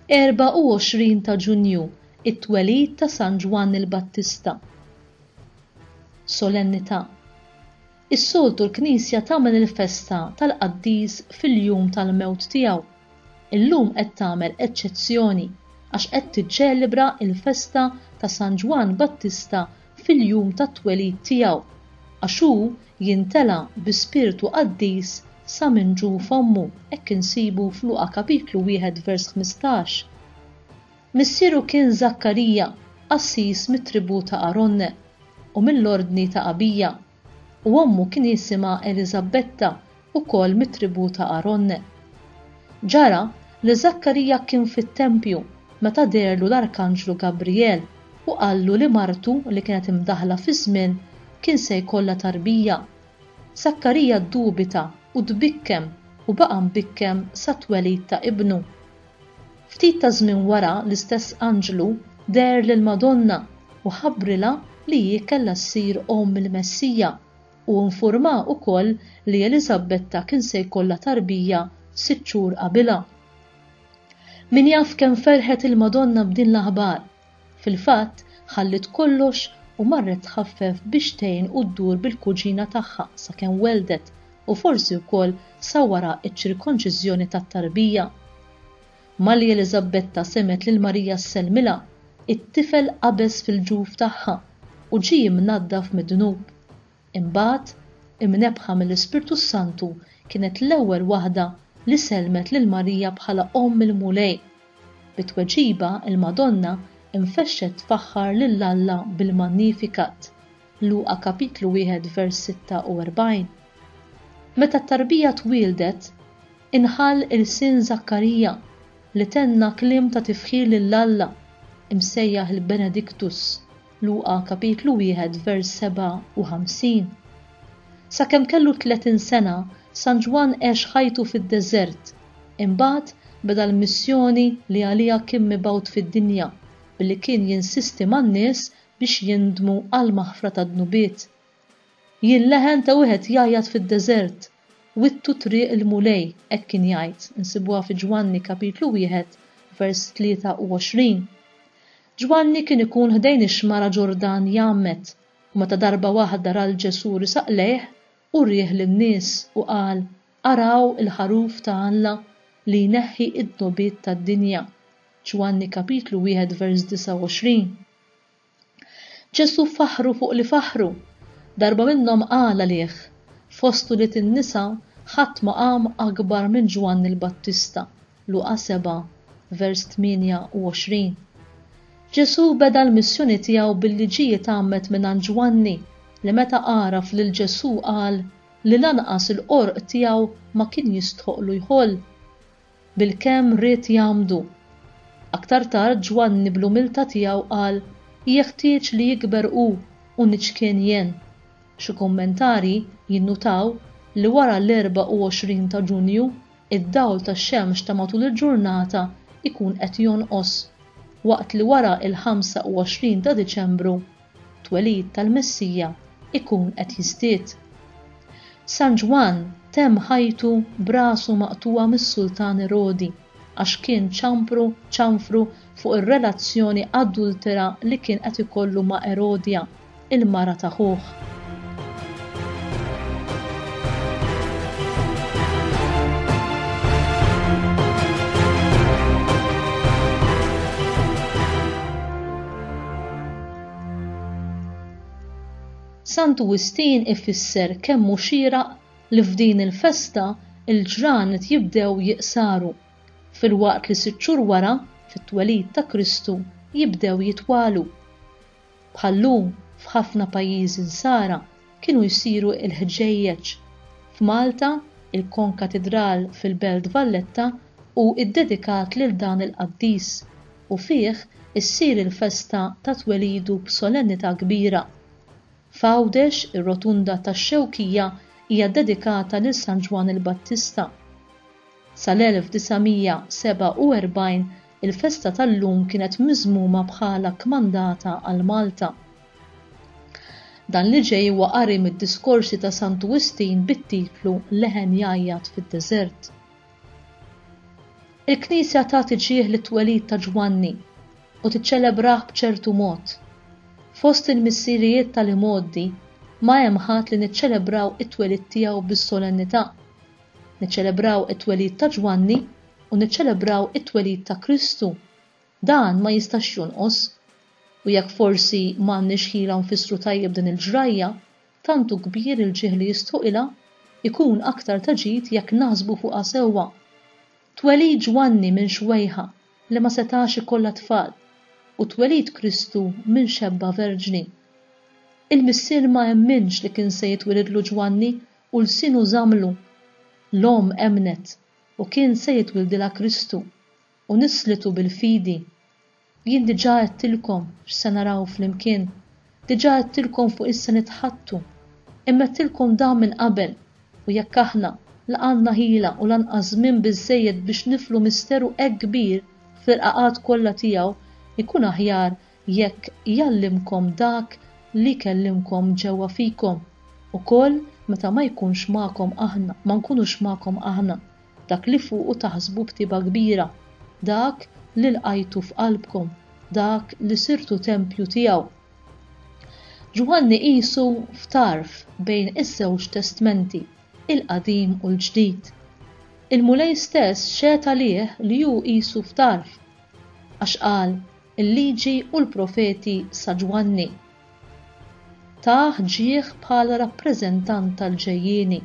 24 ta' Ġunju, it-twelid ta' San Ġwann il-Battista. Solennità. Is-soltu l-Knisja tagħmel il-festa tal-qaddis fil-jum tal-mewt tiegħu. Illum qed tagħmel eċċezzjoni għax qed tiċċelebra l-festa ta' San Ġwann Battista fil-jum tat-twelid tiegħu, għax hu jintela' bi spirtu qaddis sa minn ġuf ommu, hekk insibu f'Luqa kapitlu wieħed vers 15. Missieru kien Żakkarija, qassis mit-tribù ta' Aronne u mill-ordni ta' Abija, u ommu kien jisimha Eliżabbetta, ukoll mit-tribù ta' Aronne. Ġara li Żakkarija kien fit-tempju meta deherlu l-arkanġlu Gabrijel u qallu li martu li kienet imdaħħla fiż-żmien kien se jkollha tarbija. Żakkarija ddubita u tbikkem u baqa' mbikkem sat-twelid ta' ibnu. Ftit taż-żmien wara l-istess anġlu deher lill-Madonna u ħabbrilha li hi kellha ssir omm il-Messija u infurmaha ukoll li Eliżabbetta kien se jkollha tarbija sitt xhur qabilha. Min jaf kemm ferħet il-Madonna b'din l-aħbar! Fil-fatt, ħalliet kollox u marret tħaffef biex tgħin u ddur bil-kuġina tagħha sakemm welldet u forsi wkoll sa wara ċ-ċirkonċiżjoni tat-tarbija. Malli Eliżabbetta semgħet lil Marija ssellmilha, it-tifel qabeż fil-ġuf tagħha u ġie imnaddaf mid-dnub. Imbagħad, imnebbħa mill-Ispirtu s-Santu, kienet l-ewwel waħda li sellmet lil Marija bħala Omm il-Mulej. Bi tweġiba, il-Madonna nfexxet tfaħħar lil Alla bil-Magnificat, Luqa kapitlu wieħed vers 46. Meta t-tarbija twieldet, inħall ilsien Żakkarija li tenna kliem ta' tifħir lil Alla, imsejjaħ il-Benedictus. Luqa kapitlu wieħed vers 57. Sakemm kellu 30 sena, San Ġwann għex ħajtu fid-deżert. Imbagħad beda l-missjoni li għaliha kien mibgħut fid-dinja, billi kien jinsisti man-nies biex jindmu għall-maħfra tad-dnubiet. Jien leħen ta' wieħed jgħajjat fid-deżert, Wittu triq il-Mulej, hekk kien jgħid, insibuha fi Ġwanni kapitlu wieħed vers 23. Ġwanni kien ikun ħdejn ix-xmara Ġordan jgħammed, u meta darba waħda ra 'l Ġesù risaq lejh, urieh lin-nies u qal, Araw il-Ħaruf ta' Alla li jneħħi d-dnubiet tad-dinja. Ġwanni kapitlu wieħed vers 29. Ġesù faħħru fuq li faħħru. Darba minnhom qal għalih, Fost ulied in-nisa ħadd ma qam akbar minn Ġwanni l-Battista, Luqa 7, vers 28. Ġesù beda l-missjoni tiegħu billi ġie jitgħammed mingħand Ġwanni li meta għaraf lil Ġesù qal li lanqas il-qorq tiegħu ma kien jistħoqqlu jħoll. Bilkemm ried jgħammdu. Aktar tard Ġwanni bl-umiltà tiegħu qal, Jeħtieġ li jikber hu u niċkien jien. Xi kummentarji jinnutaw li wara l-24 ta' Ġunju, id-dawl tax-xemx ta' matul il-ġurnata jkun qed jonqos, waqt li wara l-25 ta' Diċembru, twelid tal-Messija jkun qed jiżdied. San Ġwann temm ħajtu b'rasu maqtugħa mis-sultan Erodi għax kien ċampru ċanfru fuq ir-relazzjoni adultera li kien qed ikollu ma' Erodja, il-mara ta' ħuh. Santu Wistin ifisser kemm hu xieraq li f'din il-festa l-ġranet jibdew jiqsaru, filwaqt li sitt xhur wara, fit-twelid ta' Kristu, jibdew jitwalu. Bħal-lum, f'ħafna pajjiżi Nsara kienu jsiru l-ħġejjeġ. F'Malta, il-Konkatidral fil-Belt Valletta hu ddedikat lil dan il-qaddis u fih issir il-festa ta' twelidu b'solennità kbira. F'Għawdex, ir-Rotunda tax-Xewkija hija ddedikata lil San Ġwann il-Battista. Sal-1947 il-festa tal-lum kienet miżmuma bħala kmandata għal Malta. Dan li ġej huwa qari mid-diskorsi ta' Santu Wistin bit-titlu Leħen jgħajjat fid-deżert. Il-Knisja tagħti ġieħ lit-twelid ta' Ġwanni u tiċċelebrah b'ċertu mod. Fost il-missirijiet tal-imgħoddi ma hemm ħadd li niċċelebraw it-twelid tiegħu bis-solennità. Niċċelebraw it-twelid ta' Ġwanni u niċċelebraw it-twelid ta' Kristu. Dan ma jistax jonqos. U jekk forsi m'għandniex ħila nfissru tajjeb din il-ġrajja, tant hu kbir il-ġieħ li jistħoqilha, ikun aktar ta' ġid jekk naħsbu fuqha sewwa. Twelid Ġwanni minn xwejħa li ma setax ikollha tfal, u twelid Kristu minn xebba verġni. Il-missier ma emminx li kien se jitwilidlu Ġwanni u lsienu żammlu. L-omm emmnet, u kien se jitwildilha Kristu, u nisslitu bil-fidi. Jien diġà għedtilkom x'se naraw flimkien. Diġà għedtilkom fuq ix se nitħaddtu. Imma għedtilkom dan minn qabel, u jekk aħna la għandna ħila u lanqas żmien biżżejjed biex niflu misteru hekk kbir fl-irqaqat kollha tiegħu, ikun aħjar jekk jgħallimkom dak li jkellimkom ġewwa fikom, ukoll meta ma jkunx magħkom aħna, ma nkunux magħkom aħna. dak li fuqu taħsbu b'tiba kbira, dak li lqajtu f'qalbkom, dak li sirtu tempju tiegħu. Ġwanni qisu f'tarf bejn iż-żewġ testmenti, il-Qadim u l-Ġdid. Il-Mulej stess xehed għalih li hu qisu f'tarf, għax qal, Il-liġi u l-profeti sa Ġwanni. Tah ġieħ bħala rappreżentant tal-ġejjieni.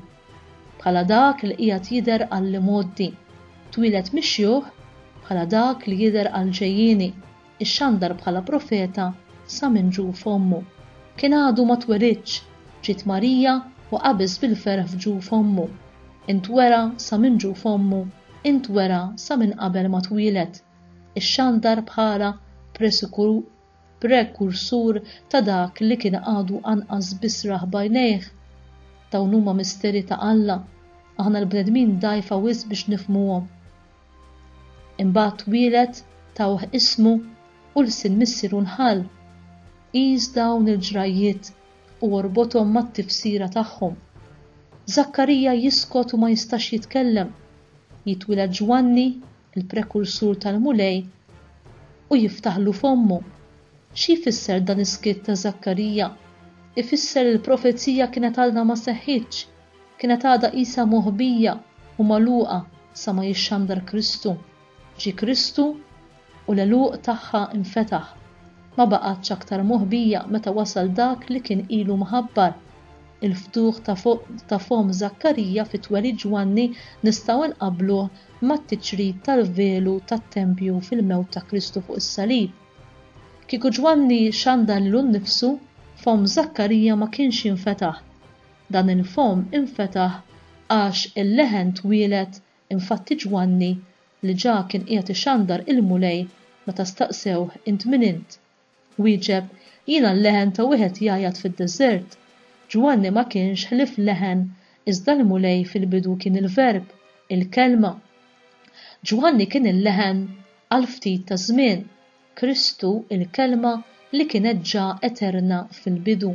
Bħala dak li qiegħed jidher għall-imgħoddi, twieled mix-xjuħ, bħala dak li jidher għall-ġejjieni, ixxandar bħala profeta sa minn ġuf ommu. Kien għadu ma twelidx, ġiet Marija u qabeż bil-ferħ f'ġuf ommu. Intwera sa minn ġuf ommu, intwera sa minn qabel ma twieled. Ixxandar bħala prekursur ta' dak li kien għadu anqas biss rah b'għajnejh. Dawn huma misteri ta' Alla, aħna l-bnedmin dgħajfa wisq biex nifhmuhom. Imbagħad twieled, tawh ismu, u lsien missieru nħall. Qis dawn il-ġrajjiet u orbothom mat-tifsira tagħhom. Żakkarija jiskot u ma jistax jitkellem. Jitwieled Ġwanni, il-prekursur tal-Mulej, u jiftaħlu fommu. Xi jfisser dan is-skiet ta' Żakkarija? Ifisser li l-profezija kienet għadha ma seħħitx, kienet għadha qisha moħbija u magħluqa sa ma jixxandar Kristu. Ġie Kristu u l-għeluq tagħha nfetaħ. Ma baqgħetx aktar moħbija meta wasal dak li kien ilu mħabbar. Il-ftuħ ta' fomm Żakkarija fi twelid Ġwanni nistgħu nqabbluh mat-tiċrit tal-velu tat-tempju fil-mewt ta' Kristu fuq is-salib. Kieku Ġwanni xandar lilu nnifsu, fomm Żakkarija ma kienx jinfetaħ. Dan il-fomm infetaħ għax il-leħen twieled, infatti Ġwanni, li ġa kien qiegħed ixandar il-Mulej meta staqsewh int min int? Wieġeb, Jiena l-leħen ta' wieħed jgħajjat fid-deżert. Ġwanni ma kienx ħlief leħen, iżda l-Mulej fil-bidu kien il-Verb, il-Kelma. Ġwanni kien il-leħen għal ftit taż-żmien, Kristu il-Kelma li kienet ġa eterna fil-bidu.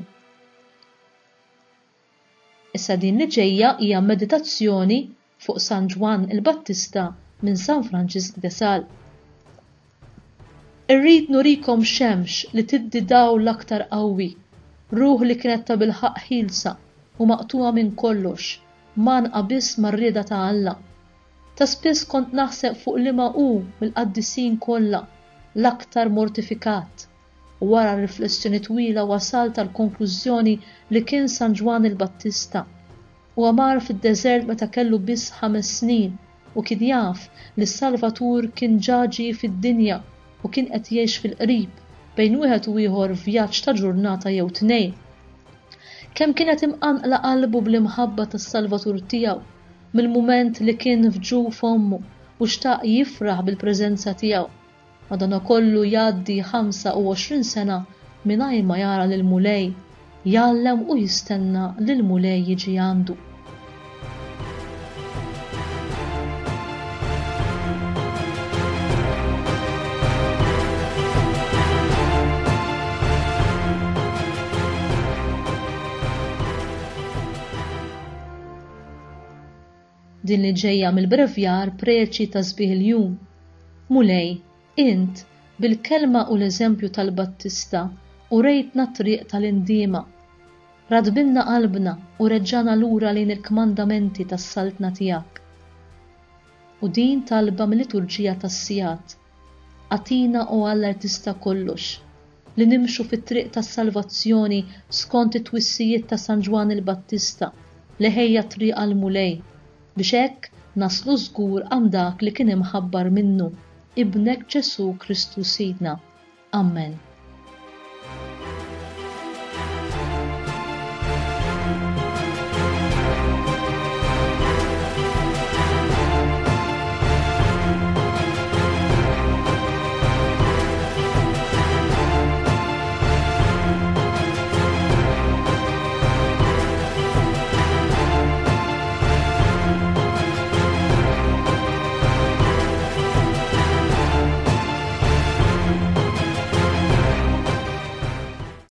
Issa din li ġejja hija meditazzjoni fuq San Ġwann il-Battista minn San Franġisk de Sales. Irrid nurikom xemx li tiddi dawl l-aktar qawwi, ruħ li kienet tabilħaqq ħielsa u maqtugħa minn kollox, mgħannqa biss mar-rieda ta' Alla. Ta' spiss kont naħseb fuq liema hu mill-qaddisin kollha l-aktar mortifikat, u wara riflessjoni twila wasalt għall-konklużjoni li kien San Ġwann il-Battista. Huwa mar fid-deżert meta kellu biss ħames snin u kien jaf li s-Salvatur kien ġa ġie fid-dinja u kien qed jgħix fil-qrib, bejn wieħed u ieħor vjaġġ ta' ġurnata jew tnejn. Kemm kienet imqanqla qalbu bl-imħabba tas-Salvatur tiegħu mill-mument li kien f'ġuf ommu u xtaq jifraħ bil-preżenza tiegħu. Madanakollu jgħaddi 25 sena mingħajr ma jara lill-Mulej, jgħallem u jistenna li l-Mulej jiġi għandu. Din li ġejja mill-brevjar Preċi ta' Sbieħ il-Jum. Mulej, int, bil-kelma u l-eżempju tal-Battista, urejtna t-triq tal-indiema. Raddbilna qalbna u reġġagħna lura lejn il-kmandamenti tas-Saltna tiegħek. U din talba mil-liturġija tas-sigħat. Agħtina, o Alla li tista' kollox, li nimxu fit-triq tas-salvazzjoni skont it-twissijiet ta' San Ġwann il-Battista li ħejja t-triq għall-Mulej, biex hekk naslu żgur għand dak li kien imħabbar minnu, Ibnek Ġesù Kristu Sidna. Ammen.